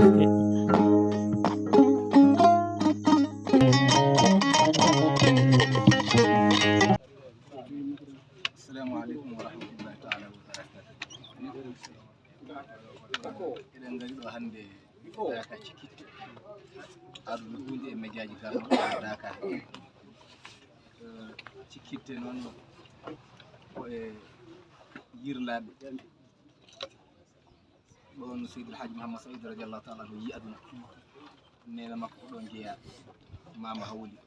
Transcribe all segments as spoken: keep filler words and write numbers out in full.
Assalamu aleykum wa rahmatullahi taala wa barakatuh. Eɗen ngari ɗo hannde Daaka Cikkitte, ardude huunde e mejaaji garɗo Daaka. Eh, Cikkitte noon ko e yirlaaɓe. Ɗoon Seydil Haaji Mouhammad Saïd radiallahu taala anhu yi aduna. Neene makko ko ɗoon jeyaa, Maama Hawli.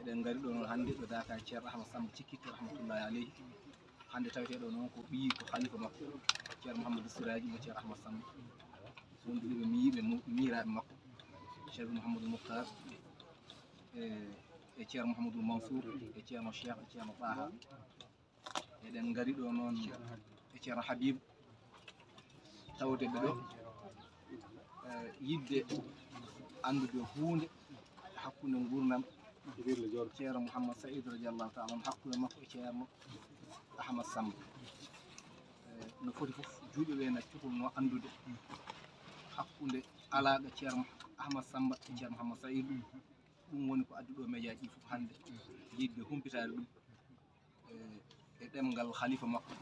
Eɗen ngari ɗo noon hannde ɗo Daaka Ceerno Ahmad Samba Cikkitte rahmatullahi aleyhi. Hannde tawetee ɗo noon ko ɓiyi ko khalifa makko, Ceerno Mouhamadou Siraji mo Ceerno Ahmad Samba. Wondude ɓe miyiiɓe mu-, miiraaɓe makko, Ceerno Mouhamadou Moukhtar, e, e Ceerno Mouhamadou Mansour, e Ceerno Cheikh, e Ceerno Taha. Eɗen ngari ɗo noon e Ceerno Habib, tawde ɓe ɗo, eh, yiɗde anndude huunde hakkunde nguurndam Ceerno Mouhammad Saïd radiallahu taala anhu, hakkunde makko e Ceerno Ahmad Samba. Eh, no foti fof, juuɓe ɓe na cukalno anndude hakkunde alaaqa Ceerno Ahmad Samba e Ceerno Mouhammad Saïd. Ɗum woni ko addi ɗo mejaaji ɗi fof hannde, yiɗde humpitaade ɗum. E, e ɗemngal khalifa makko,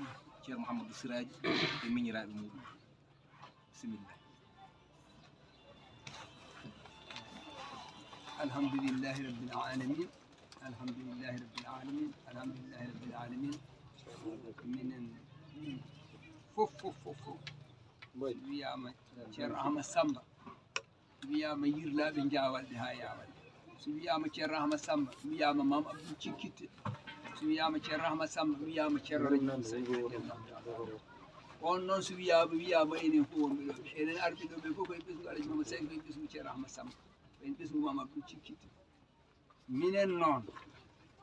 Ceerno Mouhamadou Siraji, e miñiraaɓe muɗum. Bisimilla. Alhamdulillahi rabbil alamin. Alhamdulillahi rabbil alamin. Alhamdulillahi rabbil alamin. Minen fof, fof, fof, fof. Wiyaama Ceerno Ahmad Samba. Wiyaama yirlaaɓe njaawalɓe haa yaawalɓe. So wiyaama Ceerno Rahma Samba, wiyaama Maam Abdul Cikkitte. So wiyaama Ceerno Rahma Samba, wiyaama Ceerno Rajab Samba. On noon so wiyaama, wiyaama enen fof wonɓe ɗo. Enen arɓe ɗo ɓe fof ko en ɓesngu Alhaji Mama Sey, ko en ɓesngu Ceerno Rahma Samba, ko en ɓesngu Maam Abdul Cikkitte. Minen noon,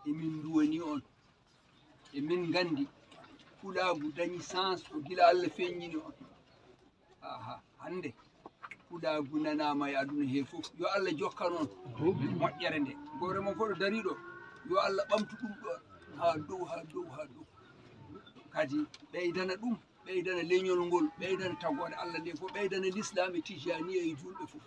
emin nduwani on, emin nganndi Pulaagu dañi sens ko gila Allah feeñnini on. Aha, hannde Pulaagu nanaama e aduna he fof. Yo Allah jokkan on moƴƴere nde. Gooto mon fof ɗo dariiɗo, yo Allah ɓamtu ɗum ɗoon haa dow, haa dow, haa dow. Kadi ɓeydana ɗum, ɓeydana leñol ngol, ɓeydana tagoore Allah nde fof, ɓeydana Lislaam e Tijaniya e juulɓe fof.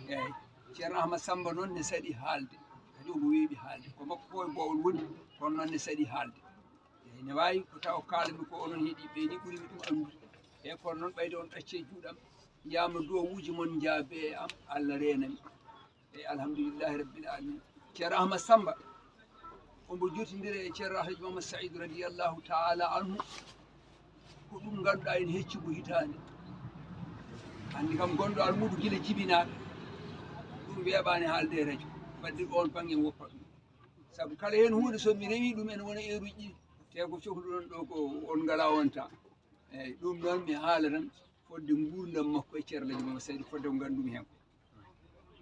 Eeyi, Ceerno Ahmad Samba noon ne saɗi haalde, kadi omo weeɓi haalde. Ko makko ko e boowal woni, kono noon ne saɗi haalde. Eeyi, ne waawi ko taw kaalanmi ko onon heɗii ɓe ni ɓuri mi ɗum anndude. Eeyi, kono noon ɓayde on ɗacce juuɗam, njaama duwawuuji mon njaabe e am, Allah reena mi. Eeyi, alhamdulillahi rabbil alamin. Ceerno Ahmad Samba, omo jotindira e Ceerno Alhaji Mamadou Saïd radiyallahu taala anhu. Ko ɗum ngannduɗaa ene hecci mo hitaande. Anndi kam gonɗo almuudo gila jibinaaɓe. Ɗum weeɓaani haalde e rajo. Fadde on bannge woppa ɗum. Sabu kala heen huunde so mi rewii ɗum ene wona eeruji ɗiɗi. Te ko cohluɗon ɗo ko on ngalaa on temps. Eeyi, ɗum noon mi haala tan fodde nguurndam makko e Ceerno Alhaji Mamadou Saïd fodde ko nganndu-mi heen ko.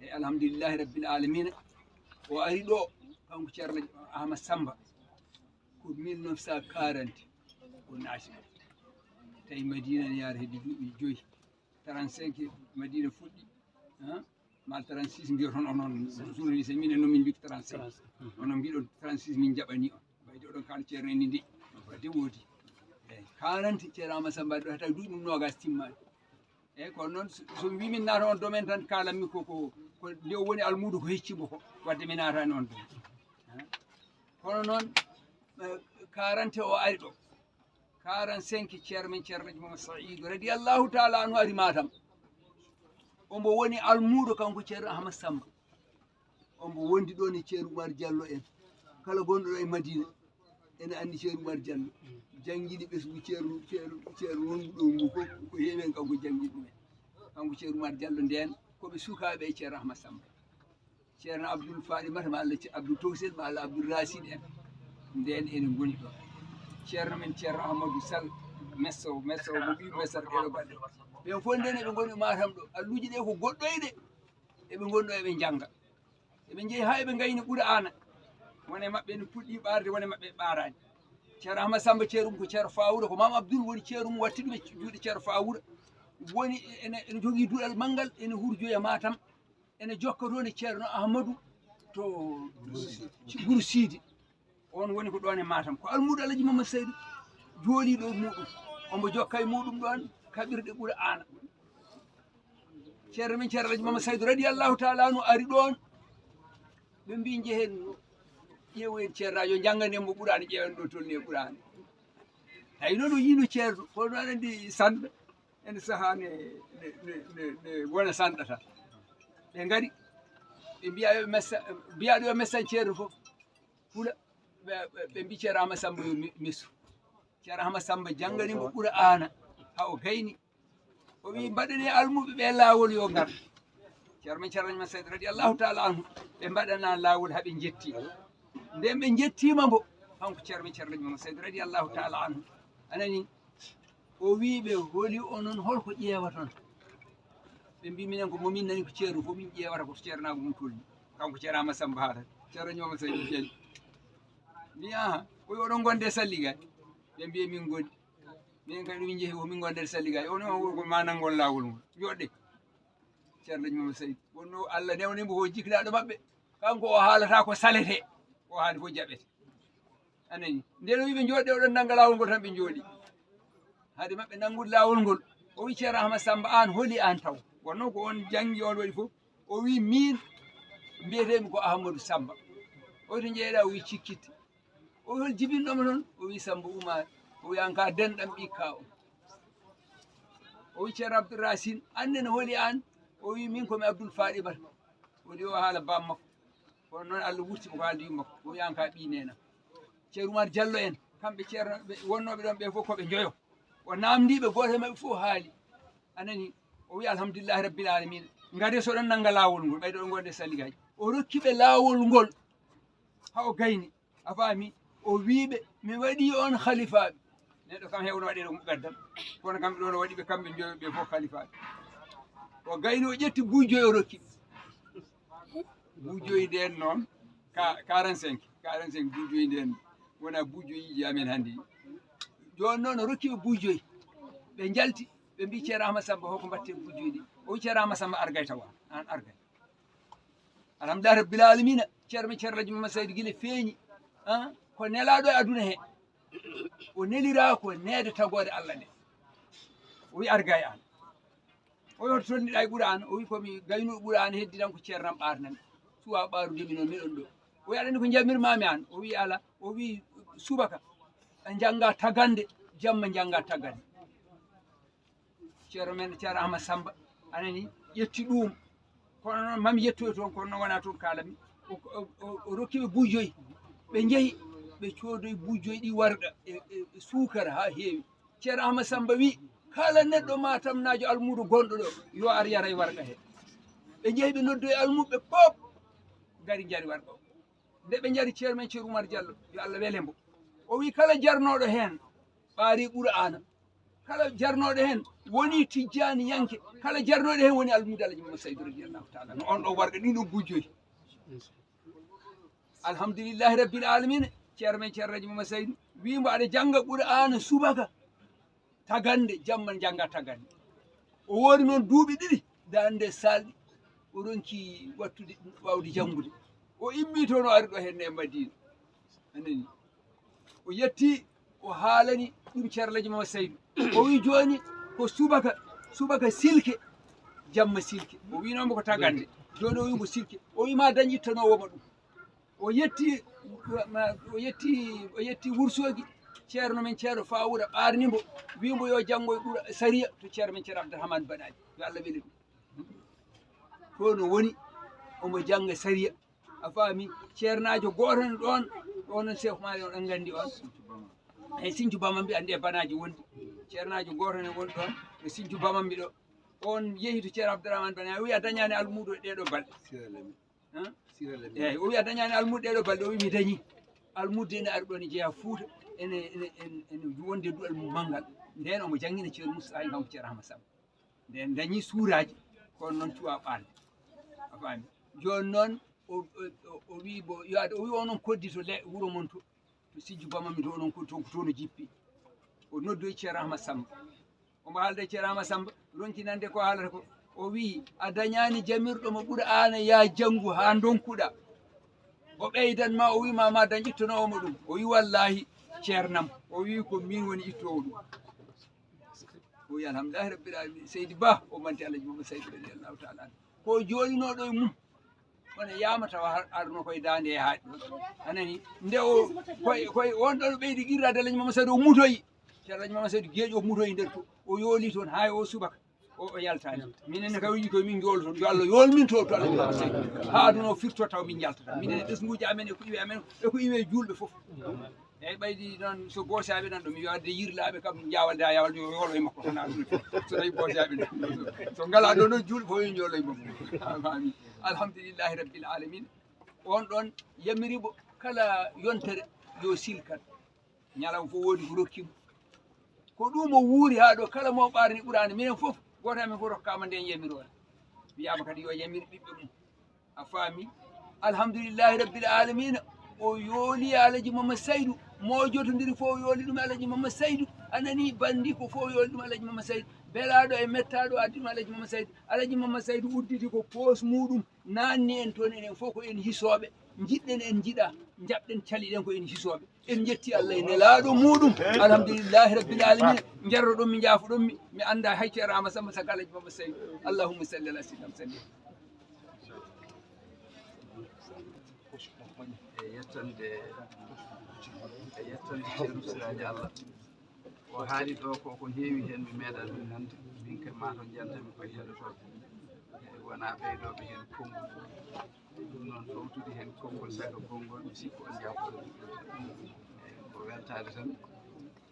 Eeyi, alhamdulillahi rabbil alamina. O ari ɗo, kanko Ceerno Ahmad Samba, ko mille neuf cent quarante o naati ɗo. Tawi Madina ne yaara hedde duuɓi joyi. Trente-cinq Madina fuɗɗi, han? Mal trente-six mbiyoton onon journaliste, minen noon min mbiyi ko trente-cinq. Onon mbiɗon trente-six min njaɓani on. Mbayde oɗon kaala Ceerno en ni nde. Wadde woodi. Eeyi, quarante Ceerno Ahmad Samba ɗo hata duuɓi mum noogas timmaani. Eeyi, kono noon so, so mi wii min naata on domaine tan kaalanmi ko, ko, ko nde o woni almuudo ko hecci mo ko. Wadde mi naataani on domaine. Han? Kono noon, eh, quarante o ari ɗo. Quarante-cinq Ceerno men Ceerno Alhaji Mamadou Saïd radiyallahu taala anhu ari Matam. Omo woni almuudo kanko Ceerno Ahmad Samba. Omo wondi ɗon e Ceerno Oumar Diallo en. Kala gonɗo ɗo e Madina ene anndi Ceerno Oumar Diallo. Janngini ɓesngu Ceerno, Ceerno, Ceerno wondu ɗo ngu fof ko heewi heen kanko janngini ɗumen. Kanko Ceerno Oumar Diallo ndeen ko ɓe sukaaɓe e Ceerno Ahmad Samba. Ceerno Abdoul Faɗi Mata ma Allah, Abdoul Towsel ma Allah, Abdoul Racine en. Ndeen ene ngoni ɗo. Ceerno men Ceerno Ahmadou Sall, Messo, Messo mo ɓii Besar ɗeɗo baɗɗe. Ɓen fof ndeen eɓe ngoni Matam ɗo. Alluuji ɗe ko goɗɗoyɗe. Eɓe ngoni ɗo eɓe njannga. Eɓe njehi haa eɓe ngayni Qur'aana. Won e maɓɓe ene puɗɗi ɓaarde, won e maɓɓe ɓaaraani. Ceerno Ahmad Samba ceerum ko Ceerno Fawura, ko Maam Abdoul woni ceerum watti ɗum e juuɗe Ceerno Fawura. Woni ene, ene jogii duɗal manngal, ene hurjoya Matam. Ene jokka toon e Ceerno Ahmadu to Guru Siidi. On woni ko ɗoon e Matam. Ko almuudo Alhaji Mamadou Seydi jooliiɗo e muɗum. Omo jokka e muɗum ɗoon kaɓirɗe Qur'aana. Ceerno men Ceerno Alhaji Mama Saydu radiyallahu taala anu ari ɗoon. Ɓe mbi njehen ƴeewoyen ceernajo, jannganen mo Qur'aana, ƴeewen ɗo tolni e Qur'aana. Tawi noon o yiino ceerno, kono aɗa anndi sanɗa ene sahaa ne, ne, ne, ne, ne wona sanɗata. Ɓe ngari, ɓe mbiya yo messa, mbiyaɗo yo messan ceerno fof. Hula, ɓe, ɓe, ɓe mbi Ceerno Ahmad Samba yo mi-, messu. Ceerno Ahmad Samba janngani mo Qur'aana, haa o gayni. O wi mbaɗane almuɓe ɓe laawol yo ngar. Ceerno men Ceerno Alhaji Mama Saydu radiyallahu taala anhu, ɓe mbaɗana laawol haa ɓe njetti. Nden ɓe njettiima mbo, kanko Ceerno men Ceerno Alhaji Mama Saydu radiyallahu taala anhu. A nani? O wi ɓe, holi onon, holko ƴeewaton? Ɓe mbi minen ko mo min nani ko ceerno, ko min ƴeewata ko to ceernaagu mum tolni. Kanko Ceerno Ahmad Samba haalata. Ceerno Alhaji Mama Saydu jali. Mbi aha, ko yo oɗon ngonde salliga? Ɓe mbi min ngondi. Minen kadi ɗum jehi ko min ngonde salliga. O no ko ma nanngol laawol ngol. Joɗɗe. Ceerno Alhaji Mama Saydu. Wonno Allah newnii mbo ko jikilaaɗo maɓɓe. Kanko o haalata ko salete. Ko haali fof jaɓete. A nani? Nden o wi ɓe njooɗde, oɗon nannga laawol ngol tan ɓe njooɗi. Hade maɓɓe nanngude laawol ngol, o wi Ceerno Ahmad Samba, aan holi aan taw? Wonno ko on janngi, on waɗi fof. O wi min, mbiyetee-mi ko Ahmadu Samba. O wi to njeeyɗaa? O wi Cikkitte. O wi hol jibinɗo mo toon? O wi Samba Umaar. O wi aan ka denɗam ɓikka o. O wi Ceerno Abdou Racine, aan ne holi aan? O wi min ko mi Abdoul Fadimata. O wi o haala baam makko. Kono noon Allah wurti mo ko haaldi yumma ko. O wi aan ka ɓii neena. Ceerno Oumar Diallo en, kamɓe ceerno ɓe wonnooɓe ɗoon ɓe fof ko ɓe njoyo. O naamndii ɓe, gooto e maɓɓe fof haali. A nani? O wi alhamdulillahi rabbil alamina. Ngaree so ɗon nannga laawol ngol, ɓayde ɗon ngonde salligaaji. O rokki ɓe laawol ngol haa o gayni. A faami? O wii ɓe, mi waɗii on halifaaɓe. Neɗɗo kam heewno waɗeede ko muqaddam. Kono kamɓe ɗoon o waɗi ɓe kamɓe njoyo ɓe fof halifaaɓe. O gayni o ƴetti buujoy o rokki ɓe. Buujoy ndeen noon, ka-, quarante-cinq, quarante-cinq buujoy ndeen, wona buujoyiji amen hannde. Jooni noon o rokki ɓe buujoy. Ɓe njalti, ɓe mbii Ceerno Ahmad Samba, hoko mbaɗten buujoy ɗi? O wii Ceerno Ahmad Samba, argay tawa, aan argay. Alhamdulillahi rabbil alamina, Ceerno men Ceerno Alhaji Mama Saydu gila feeñi, ah, ko nelaaɗo e aduna he. O neliraa ko neede tagoore Allah nde. O wii argay aan. O wi hoto tolniɗa e Qur'aana? O wi ko mi gaynuɗo Qur'aana, heddi tan ko ceernam ɓaarnami. Suwa ɓaarude mi noon, miɗon ɗo. O wi aɗa anndi ko njamirmaami aan? O wi alaa. O wi subaka a njannga tagande, jamma njannga tagande. Ceerno men Ceerno Ahmad Samba, a nani, ƴetti ɗum. Kono noon mami yettoy toon, kono noon wonaa toon kaalami. O, o, o, o rokki ɓe buujoy. Ɓe njehi, ɓe coodoyi buujoy ɗi warga e, e, e suukara haa heewi. Ceerno Ahmad Samba wi, kala neɗɗo matamnaajo almuudo gonɗo ɗo, yo ar yara e warga he. Ɓe njehi ɓe noddoyi almuɓɓe pop, ngari njari warga o. Nde ɓe njari Ceerno men Ceerno Oumar Diallo, yo Allah wele mbo. O wi kala jarnooɗo heen ɓaari Qur'aana, kala jarnooɗo heen woni tijjaaniyanke, kala jarnooɗo heen woni almuudo Alhaji Mama Saydu radiyallahu taala anhu. On ɗo warga ɗin ɗo buujoy. Alhamdulillahi rabbil alamina. Ceerno men Ceerno Alhaji Mama Saydu wi mbo aɗa jannga Qur'aana subaka tagande, jamma njannga tagande. O woori noon duuɓi ɗiɗi, dande salɗi, o ronki wattude, waawde janngude. O immii toon, o ari ɗo henne e Madina. A nani? O yetti, o haalani ɗum Ceerno Alhaji Mama Saydu. O wi jooni ko subaka, subaka silke, jamma silke. O winoo mbo ko tagande. Jooni o wi mbo silke. O wi ma dañ ittanoowo ma ɗum. O yetti, o yetti, o yetti Wursoogi, ceerno men Ceerno Faawuura ɓaarni mbo, wi mbo yo janngoy ɓura sariya to ceerno men Ceerno Abdourahmane Banaji, yo Allah wele ɗum. Ko no woni, omo jannga sariya. A faami? Ceernaajo gooto ne ɗoon, ɗoon noon Seeku Maali, oɗon nganndi on. E Sincu Bamambi, anndi e Banaji wondi. Ceernaajo gooto ne woni ɗoon, e Sincu Bamambi ɗo. On yehi to Ceerno Abdourahmane Banaji, o wi a dañaani almuudo e ɗee ɗoo balɗe. Han? Eeyi, o wi a dañaani almuudo ɗee ɗoo balɗe, o wi mi dañii. Almuudo ene ari ɗoon, ne jeyaa Fuuta, ene, ene, ene, ene wonde duɗal mum manngal. Ndeen omo janngina Ceerno Moussa, hay kanko Ceerno Ahmad Samba. Ndeen dañii suuraaji, kono noon cuwaa ɓaarde. A faami? Jooni noon, o, o, o, o wi bo, yo ad-, o wi onon koddi to le-, wuro mon to, to Sijju Bamami to, onon koddi to, ko toon o jippi. O noddoyi Ceerno Ahmad Samba. Omo haalda e Ceerno Ahmad Samba, ronki nande ko haalata ko. O wi, a dañaani jamirɗo mo ɓura aan, yaa janngu haa ndonkuɗaa. O ɓeydan ma, o wi ma, ma dañ ittanoowo mo ɗum. O wi, wallaahi, ceernam. O wi, ko miin woni ittoowo ɗum. O wi alhamdulillahi rabbil alamin. Seydi Ba o manti Alhaji Mamadou Seydi radiyallahu taala anhu. Ko jooɗinooɗo e mum. Kono yaama tawa har-, arno koye daande e haaɗi ɗon. A nani? Nde o, koye, koye on ɗon ɓeydi qirra de Alhaji Mamadou Seydi o mutoyi. Ceerno Alhaji Mamadou Seydi Geeƴo o mutoyi nder to. O yooli toon haa e o subaka. O, o yaltaani. Minen ne kawiji koye min njoolo toon. Yo Allah yool min to, to Alhaji Mamadou Seydi. Haa aduna o firto taw min njaltata. Minen e ɓesnguuji amen e ko iwi amen e ko iwi e juulɓe fof. Eyyi, ɓaydi noon so boosaaɓe nan ɗo, mi wiya wadde yirlaaɓe kam, njaawal da yawal yo yoolo e makko tan aduna. So tawi boosaaɓe nan ɗo, so ngala ɗo noon juulɓe fof yo njoolo e makko. Amin. Alhamdulillahi rabbil alamin. On ɗon yamiri mo kala yontere yo silkan. Ñalawma fof woodi ko rokki mo. Ko ɗum o wuuri haa ɗo, kala mo ɓaarni Qur'aana, minen fof, gooto amen fof rokkaama nden yamiroore. Wiyaama kadi yo yamir ɓiɓɓe mum. A faami? Alhamdulillahi rabbil alamina. O yooli Alhaji Mamadou Saydou. Mo jotondiri fof o yooli ɗum Alhaji Mamadou Saydou. A nani bandi ko fof o yooli ɗum Alhaji Mamadou Saydou. Belaaɗo e mettaaɗo addi ɗum Alhaji Mamadou Saydou. Alhaji Mamadou Saydou udditi ko poos muɗum. Naanni en toon enen fof ko en hisooɓe. Njiɗɗen en njiɗa. Njaɓɗen caliɗen ko en hisooɓe. En njetti Allah e nelaaɗo muɗum. Alhamdulillahi rabbil alamin. Njarroɗon mi, njaafoɗon mi. Mi annda hay ceeraama Samba Saka Alhaji Mamadou Saydou. Allahumma salli ala sayyidina Muhammad. E yettande, e yettande Ceerno Siraaji Allah. O haali ɗo ko, ko heewi heen mi meeɗaa ɗum nande. Min kam maa to njantanmi koye heɗotooɓe. E wonaa ɓeydooɓe heen konngol. Ɗum noon, ɗowtude heen konngol saga konngol, mi sikku on njaafo. E ko weltaade tan.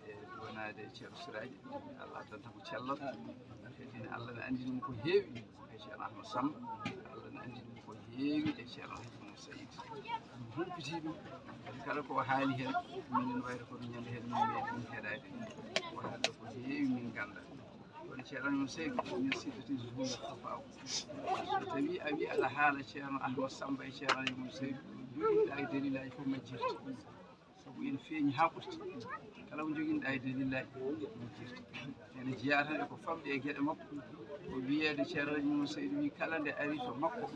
E duwanaade Ceerno Siraaji, Allah addanta mo cellal. Kadi ne Allah ne anndini mo ko heewi e Ceerno Ahmad Samba. Allah ne anndini mo ko heewi e Ceerno Ahmad Saïd. Ɗum humpiti ɗum. Kadi kala ko o haali heen, minen wayata kono ñande heen min meeɗi ɗum heɗaade. O haali ko heewi min ngannda. Kono Ceerno Ahmad Saïd, min sittati zuhur faaw. So tawi a wi aɗa haala Ceerno Ahmad Samba e Ceerno Ahmad Saïd, jogiɗa e dalilaaji fof majjirta. Sabu ene feeñi haa ɓurti. Kala ko njoginɗaa e dalillaaji, ene jeyaa tan e ko famɗi e geɗe makko. Ko wiyeede Ceerno Alhaji Mamadou Saydou wi kala nde ari to makko,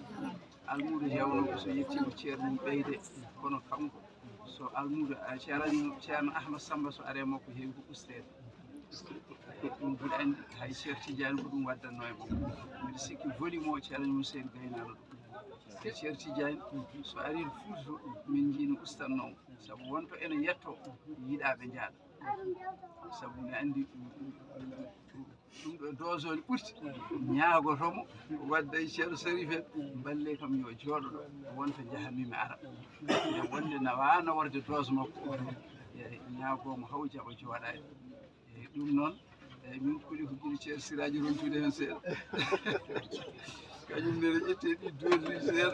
almuudo heewno ko so yettiima ceerno mum ɓeyde, kono kanko so almuudo, a, Ceerno Alhaji Mum-, Ceerno Ahmad Samba so aree makko heewi ko usteede. Ɗum mbuɗa anndi hay Ceerno Tidiane ko ɗum waddannoo e makko. Mbiɗa sikki volume o Ceerno Alhaji Mamadou Saydou gaynaano ɗum. Ceerno Tidiane so arii Fuuta to min njiino ustannoo mo. Sabu wonto ene yettoo, yiɗaa ɓe njaada. Sabu ne anndi ɗum ɗo dose o ne ɓurti. Ñaagoto mo, wadda e Ceerno Sarif en, mballe kam yo jooɗo ɗo, wonto njahanmi mi ara. Nde wonde na waawno warde dose makko o, e ñaagoo mo haw jaɓa jooɗaade. E ɗum noon, eeyi, min kuli ko gila Ceerno Siraaji rontude heen seeɗa. Kañum ne ene ƴettee ɗi dose seeɗa,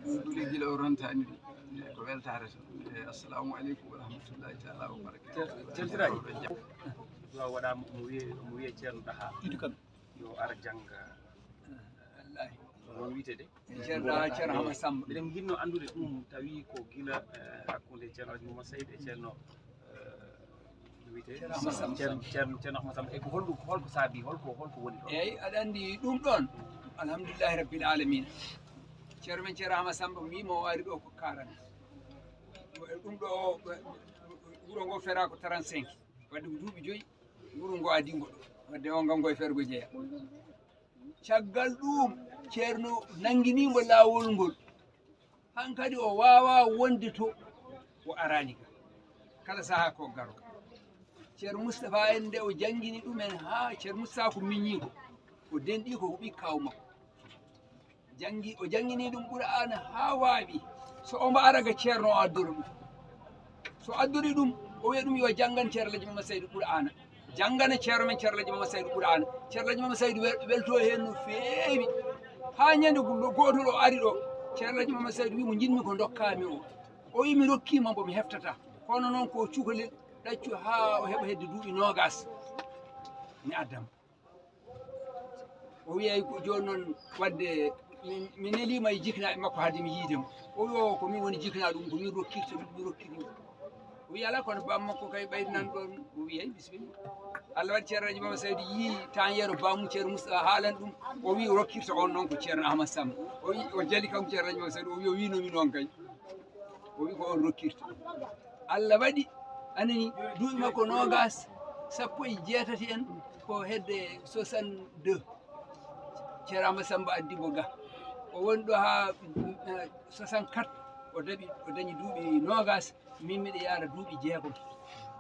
min kuli gila o rontaani ɗi. Eeyi, ko weltaare tan. Eeyi, assalamu aleykum wa rahmatullahi taala wa barakatuh. Ceerno Siraaji. Du'a waɗaama, omo wiyee, omo wiyee Ceerno Ɗaha. Idu kam. Yo ar jannga. Wallaahi. Ko noon wiyetee de. Ceerno Ɗaha, Ceerno Ahmad Samba. Miɗen njiɗnoo anndude ɗum, tawi ko gila, eh, hakkunde Ceerno Alhaji Mamadou Saïd e Ceerno, eh, no wiyetee? Ceerno Ahmad Samba. Ceerno, Ceerno, Ceerno Ahmad Samba. E ko holɗum, ko holko saabii, holko, holko woni ɗoon? Eeyi, aɗa anndi ɗum ɗoon, alhamdulillahi rabbil alamina. Ceerno men Ceerno Ahmad Samba, mi wiima o ari ɗo ko quarante. Ɗum ɗo, wuro ngo feraa ko trente-cinq. Wadde ko duuɓi joyi, wuro ngo adii ngo ɗo. Wadde o ngango e fergo jeyaa. Caggal ɗum, Ceerno nanngini mo laawol ngol. Hankadi o waawaa wonde to o araani ga. Kala sahaa ko garo. Ceerno Moustapha en nde o janngini ɗumen haa Ceerno Moustapha ko miñiiko. O denɗi ko ɓikkaaw makko. Janngi, o janngini ɗum Qur'aana haa waawi. So omo ara ga Ceerno o addora ɗum. So addori ɗum, o wiya ɗum yo janngan Ceerno Alhaji Mamadou Saydou Qur'aana. Janngana Ceerno men Ceerno Alhaji Mamadou Saydou Qur'aana. Ceerno Alhaji Mamadou Saydou wel-, welto heen no feewi. Haa ñande go-, gootol o ari ɗo, Ceerno Alhaji Mamadou Saydou wi mo njiɗmi ko ndokkaami o. O wi mi rokkiima mbo mi heftataa. Kono noon ko cukalel ɗaccu haa o heɓa hedde duuɓi noogaas. Mi addam. O wiyay ko jooni noon, wadde mi, mi neliima e jiknaaɓe makko hade mi yiide mo. O wi o ko min woni jiknaa ɗum, ko min rokkirta ɗum, mi rokkiri mo. O wi alaa kono baam makko kay ɓayri nan ɗoon. O wi ay bisimilla. Allah waɗi Ceerno Alhaji Mamadou Saydou yii tan yeero baamu Ceerno Moustapha haalan ɗum. O wi o rokkirta on noon ko Ceerno Ahmad Samba. O wi o jali kam Ceerno Alhaji Mamadou Saydou, o wi o wiino mi noon kay. O wi ko on rokkirta. Allah waɗi, anani, duuɓi makko noogaas, sappo e jeetati en, Ko hedde soixante-deux, Ceerno Amadou Samba addi mo ga. O woni ɗo haa, eh, soixante-quatre, o daɓi, o dañi duuɓi noogas, min miɗo yaara duuɓi jeegom.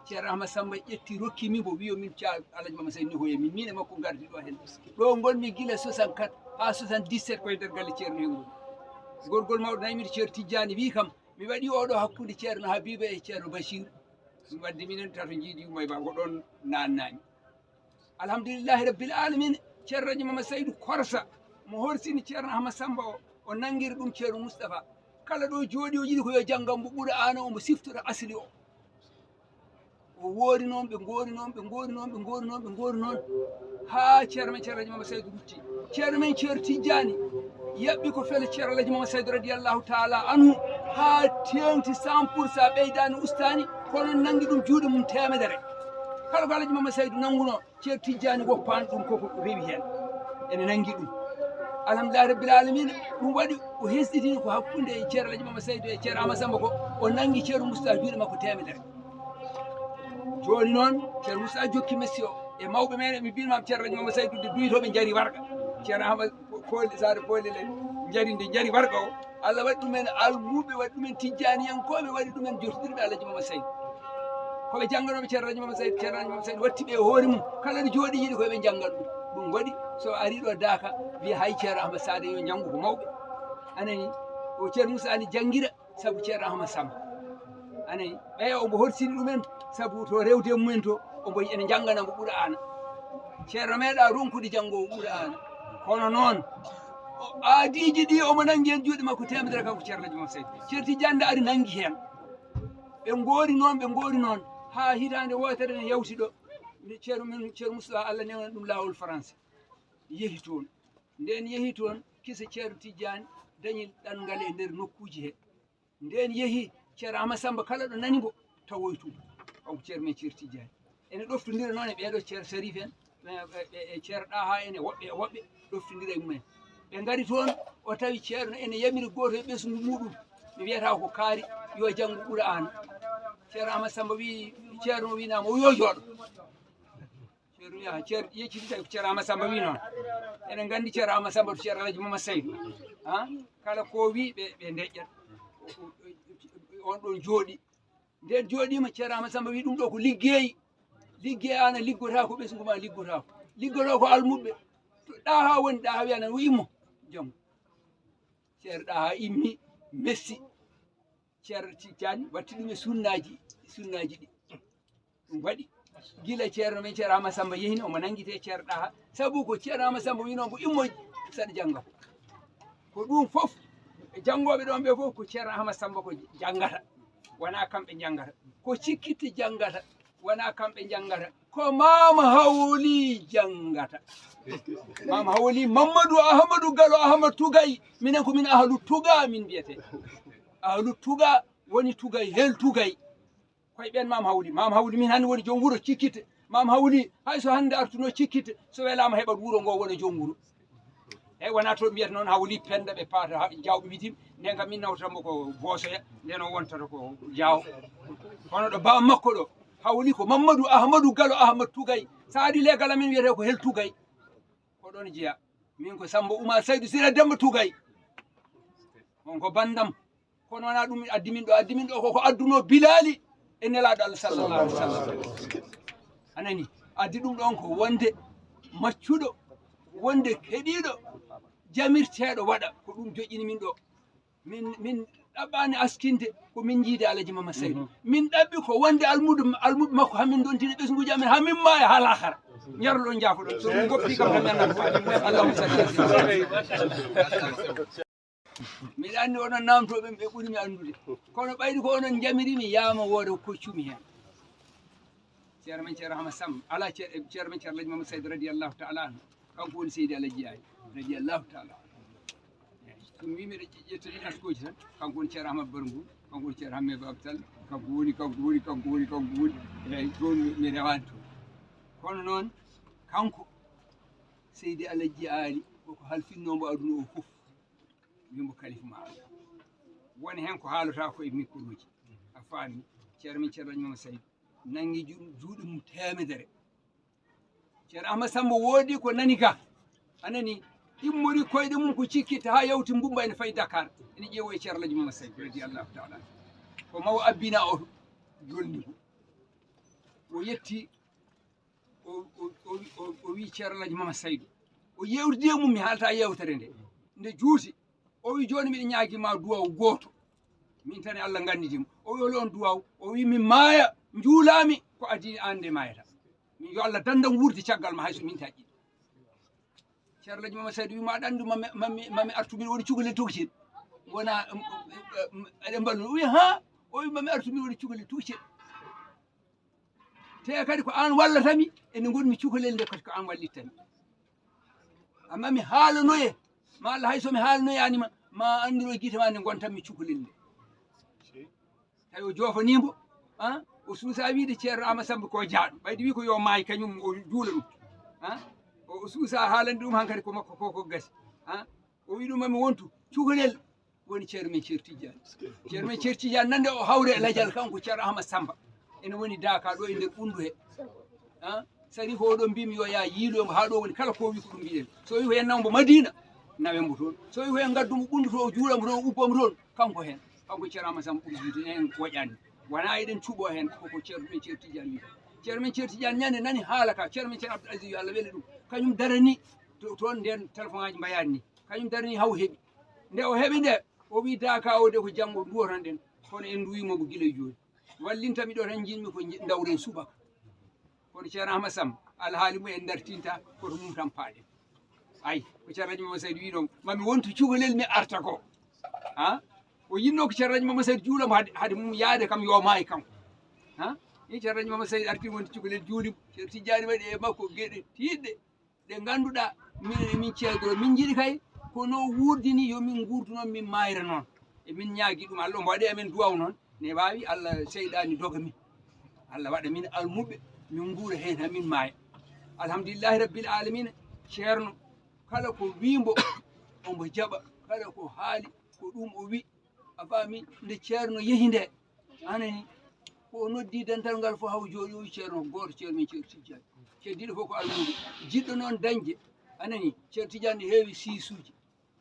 Ceerno Amadou Samba ƴetti, rokki mi mo, wiyo min ca Alhaji Mama Seydi ni ko e min, min e makko ngardi ɗo heen. Ɗo ngonmi gila soixante-quatre haa soixante-dix-sept koye nder galle Ceerno heen ngoni. Gorgol mawɗo nayi mi to Ceerno Tijjaani wi kam, mi waɗi oɗo hakkunde Ceerno Habiba e Ceerno Bachir. Ɗum wadde minen tato njiidi yumma e ba ko ɗon naannami. Alhamdulillahi rabbil alamin. Ceerno Raji Mama Saydu Korsa mo horsini Ceerno Ahmad Samba o, o nangiri ɗum Ceerno Moustapha. Kala ɗo jooɗi o yiɗi ko yo janngam mbo ɓura ana omo siftora asli o. O woori noon, ɓe ngoori noon, ɓe ngoori noon, ɓe ngoori noon, ɓe ngoori noon. Haa Ceerno men Ceerno Raji Mama Saydu rutti. Ceerno men Ceerno Tijjaani yaɓɓi ko fele Ceerno Alhaji Mama Saydu radiyallahu taala anhu haa teeŋti cent pour cent, ɓeydaani ustaani, kono nanngi ɗum juuɗe mum teemedere. Kala ko Alhaji Mama Saydu nanngunoo, Ceerno Tijjaani woppaani ɗum, koko rewi heen. Ene nanngi ɗum. Alhamdulillahi rabbil alamina, ɗum waɗi o hesɗitini ko hakkunde e Ceerno Alhaji Mama Saydu e Ceerno Ama Samba ko, o nanngi Ceerno Mustafa juuɗe makko teemedere. Jooni noon, Ceerno Moussa jokki messi o e mawɓe men, mi mbiyii ma Ceerno Raji Mama Saydu de duyitooɓe njari warga. Ceerno Ahmad Pooli, Saare Pooli le njari nde njari warga o. Allah waɗi ɗumen almuɓe, waɗi ɗumen tijjaaniyankooɓe, waɗi ɗumen jottindirɓe Alhaji Mama Saydu. Ko ɓe jannganooɓe Ceerno Raji Mama Saydu, Ceerno Raji Mama Saydu watti ɓe e hoore mum. Kala ɗo jooɗi yiɗi ko ɓe njanngan ɗum. Ɗum waɗi so ari ɗo Daaka, wiya hay Ceerno Ahmad Saade yo njanngu ko mawɓe. Anani, o Ceerno Moussa ani janngira, sabu Ceerno Ahmad Samba. Anani, ɓeya omo horsini ɗumen, sabu to rewde mumen to, omo yiɗi ene njanngana mbo Qur'aana. Ceerno meeɗa ronkude janngo o Qur'aana. Kono noon, o aadiiji ɗi omo nanngi heen juuɗe makko teemedere, kanko Ceerno Alhaji Mama Saydu. Ceerno Tijjaani nde ari nanngi heen. Ɓe ngoori noon, ɓe ngoori noon, haa hitaande wootere ne yawti ɗo. Nde Ceerno men, Ceerno Moussa, Allah newna ɗum laawol Faransi. Yehi toon. Ndeen yehi toon, kisa Ceerno Tijjaani dañi ɗanngal e nder nokkuuji he. Ndeen yehi, Ceerno Ahmad Samba kala ɗo nani mbo, tawoy toon. Kanko Ceerno men Ceerno Tijjaani. Ene ɗoftondira noon e ɓeeɗo Ceerno Sarif en, e, e, e, e Ceerno Ɗaha en, e woɓɓe, e woɓɓe, ɗoftondira e mumen. Ɓe ngari toon, o tawi Ceerno ene yamiri gooto e ɓesngu muuɗum. Mi wiyata ko kaari, yo janngu Qur'aana. Ceerno Ahmad Samba wi, Ceerno winaama, o yo jooɗo. Ceerno wiya, Ceerno yecciti tawi ko Ceerno Ahmad Samba wi noon. Eɗen nganndi Ceerno Ahmad Samba to Ceerno Alhaji Mama Saydu. Ha? Kala ko wi ɓe, ɓe ndeƴƴat. On ɗon jooɗi. Nden jooɗiima, Ceerno Ahmad Samba wi ɗum ɗo ko liggey. Liggey ana liggota ko ɓesngu ma liggota ko. Liggoto ko almuɓɓe. To Ɗaha woni, Ɗaha wiyana o immo. Jom. Ceerno Ɗaha immi, messi. Ceerno Tijjaani watti ɗum e sunnaaji, sunnaaji ɗi. Ɗum waɗi gila Ceerno men Ceerno Ahmad Samba yehino, omo nanngitee Ceerno Ɗaha. Sabu ko Ceerno Ahmad Samba wino mbo immo saɗa jannga ko. Ko ɗum fof, e janngooɓe ɗoon ɓe fof ko Ceerno Ahmad Samba ko janngata. Wonaa kamɓe njanngata. Ko cikkitte janngata. Wonaa kamɓe njanngata. Ko Maam Hawli janngata. Maam Hawli Mammadu Ahmadu Galo Ahmad Tugay. Minen ko min ahlu Tuga min mbiyetee. Ahlu Tuga woni Tugay, hel Tugay. Koye ɓeen Maam Hawli. Maam Hawli min hannde woni joom wuro Cikkite. Maam Hawli hay so hannde artuno Cikkite, so welaama heɓat wuro ngo wona joom wuro. Eyi, wonaa to mbiyata noon Hawli Pennda ɓe paata ha, jawɓe witim, nden kam min nawtata mo ko Boosoya, nden o wontata ko Jaawo. Kono ɗo baa makko ɗo, Hawli ko Mammadu Ahmadu Galo Ahmad Tugay. So a ari legal amen wiyetee ko hel Tugay. Ko ɗoon jeyaa. Min ko Samba Oumar Saydu Sira Demba Tugay. On ko banndam. Kono wonaa ɗum addi min ɗo. Addi min ɗo ko ko adduno Bilaali e Nelaaɗo Allah sallallahu alaihi wasallam. A nani? Addi ɗum ɗoon ko wonde maccuɗo, wonde keɗiiɗo, jamirteeɗo waɗa. Ko ɗum joƴƴini min ɗo. Min, min ɗaɓɓaani askinde ko min njiidi Alhaji Mama Saydu. Mhm. Min ɗaɓɓi ko wonde almuudo, almuudo makko, haa min ndontina ɓesnguuji amen, haa min maaya, haa laakara. Njarlo on njaafo ɗon. So ɗum goppi kam tan mi anndaa ko faami. Allahumma salli ala sayyidina. Miɗa anndi onon naamtooɓe ɓe ɓuri mi anndude. Kono ɓayri ko onon njamiri mi, yaama woore koccumi heen. Ceerno men Ceerno Ahmad Samb, alaa ce-, Ceerno men Ceerno Alhaji Mamadou Saydu radiyallahu taala anhu. Kanko woni Seydi Alhaji Yaay radiyallahu taala anhu. Eeyi, so mi wii miɗo ƴe-, ƴetta ɗi taskooji tan, kanko woni Ceerno Ahmad Barngu, kanko woni Ceerno Hammet Baba Tall, kanko woni, kanko woni, kanko woni, kanko woni. Eeyi, toon mi, mi rewaani toon. Kono noon, kanko Seydi Alhaji Aali, koko halfinnoo mbo aduna o fof. Wii mbo kalifa ma Allah. Won heen ko haalotaa ko e microji. A faami? Ceerno men Ceerno Alhaji Mamadou Saydu. Nanngi ju-, juuɗe mum teemedere. Ceerno Ahmad Samba woodi ko nani ga. A nani, immori koyɗe mum ko cikkitta haa yawti Mbumba ene fayi Dakar. Ene ƴeewo e Ceerno Alhaji Mama Seydi radiyallahu taala anhu. Ko mawo abbina o jolni mo. O yetti, o, o, o, o, o wi Ceerno Alhaji Mama Seydi. O yewtidi e mum, mi haalta yewtere nde. Nde juuti, o wi jooni miɗo ñaagi ma duwaw gooto. Min tan e Allah nganndidi mo. O wi hol on duwaw? O wi mi maaya, njuulaami, ko adii an nde maayata. Min yo Allah danndam wuurde caggal ma hay so min taƴƴi. Ceerno Alhaji Mama Seydi wi ma aɗa anndi mami, mami, mami artu miɗo woni cukalel tokcel. Wona, um, um, um, eɗen mballu. O wi ha? O wi mami artu miɗo woni cukalel tokcel. Te kadi ko an wallatami, ene ngonmi cukalel nde kadi ko an wallittami. Amma mi haalanoye, ma Allah hay so mi haalanoyaani ma, ma anndiro gite ma nde ngontanmi cukalel nde. Tawi o joofanii mbo, a, o suusa wiide Ceerno Ama Samba ko jaaɗo. Ɓayde wi ko yo maay kañum o juula ɗum. A, o, o suusa haalande ɗum hankadi ko makko ko, ko gasi. A, o wi ɗum mami wontu cukalel woni Ceerno men Ceerno Tijjaani. Ceerno men Ceerno Tijjaani nande o hawre e lajal kanko Ceerno Ahmad Samba. Ene woni daaka ɗo e nder ɓunndu he. A, sari ko oɗon mbimi yo yaa yiiloyo mbo haa ɗo woni kala ko wi ko ɗum mbiɗen. So wi ko en nawa mbo Madina, nawe mbo toon. So wi ko en ngaddu mbo ɓunndu to o juula mbo toon, ubbo mbo toon, kanko heen. Kanko Ceerno Ahmad Samba ɓuri yiide en woƴaani. Wona eɗen cuɓo heen, koko Ceerno men Ceerno Tijjaani wiide. Ceerno men Ceerno Tijjaani ñande nani haala ka, Ceerno men Ceerno Abdou Aziz yo Allah wele ɗum. Kañum darani to-, toon nden téléphone aji mbayaani ni. Kañum darani haw heɓi. Nde o heɓi nde, o wi daaka o de ko janngo duwoton ɗen. Kono en nduwimo ko gila e jooni. Wallintami ɗo tan njiɗmi ko nji-, ndawren subaka. Kono Ceerno Ahmad Samba, alhaali mum en dartinta, koto mum tan paaɗen. Ay, ko Ceerno Alhaji Mama Seydi wi ɗon, mami wontu cukalel mi arta ko. Ha? O yinno ko Ceerno Alhaji Mama Seydi juula mo hade, hade mum yaade kam yo maay kam. Ha? Ni Ceerno Alhaji Mama Seydi arti wontu cukalel juuli mo. Ceerno Tijjaani waɗi e makko geɗe tiiɗɗe. Ɗe ngannduɗaa, minen e min ceedoro, min njiɗi kay, ko no wuurdi ni, yo min nguurdu noon, min maayra noon. E min ñaagi ɗum, Allah omo waɗi amen duwaw noon, ne waawi Allah seyɗaani doga min. Allah waɗa min almuɓɓe, min nguura heen haa min maaya. Alhamdulillahi Rabbil Aalamiina, Ceerno, kala ko wii mbo, omo jaɓa, kala ko haali, ko ɗum o wi. A faami, nde Ceerno yehi nde, anani, ko o noddi dental ngal fof, haw jooɗi, o wi Ceerno gooto, Ceerno men Ceerno Tijjaani. Keddiiɗo fof ko almuudo. Jiɗɗo noon dañde, anani, Ceerno Tijjaani ne heewi siisuuji.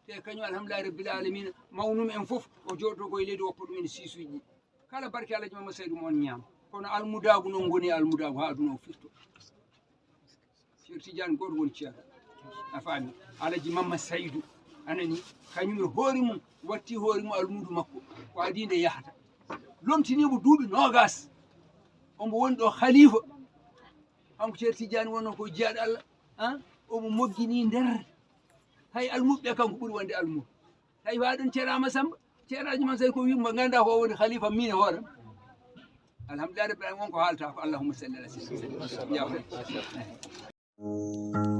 Te kañum, alhamdulillahi rabbil aalamiina, mawnum en fof, o jooɗotoo ko e leydi, woppa ɗum en siisuuji ɗi. Kala barke Alhaji Mama Seydu mo on ñaama. Kono almudaagu noon ngoni almudaagu haa aduna o firto. Ceerno Tijjaani gooto woni ceerno. A faami? Alhaji Mama Seydu, anani, kañum e hoore mum, watti hoore mum almuudo makko. Ko adii nde yahata. Lomtini mo duuɓi noogas. Omo woni ɗo khalifa. Kanko Ceerno Tijjaani wonno ko jiyaaɗo Allah. A? Omo moggini nder. Hay almuɓɓe kanko ɓuri wonde almuudo. Tawi wa ɗum Ceerno Ahmad Samba, Ceerno Alhaji Mama Seydu ko wi mo nganndaa ko o woni khalifa min e hoore am. Alhamdulillahi rabbil aalamiina, won ko haalta ko. Allahumma salli ala sayyidina Muhammad. Jaw.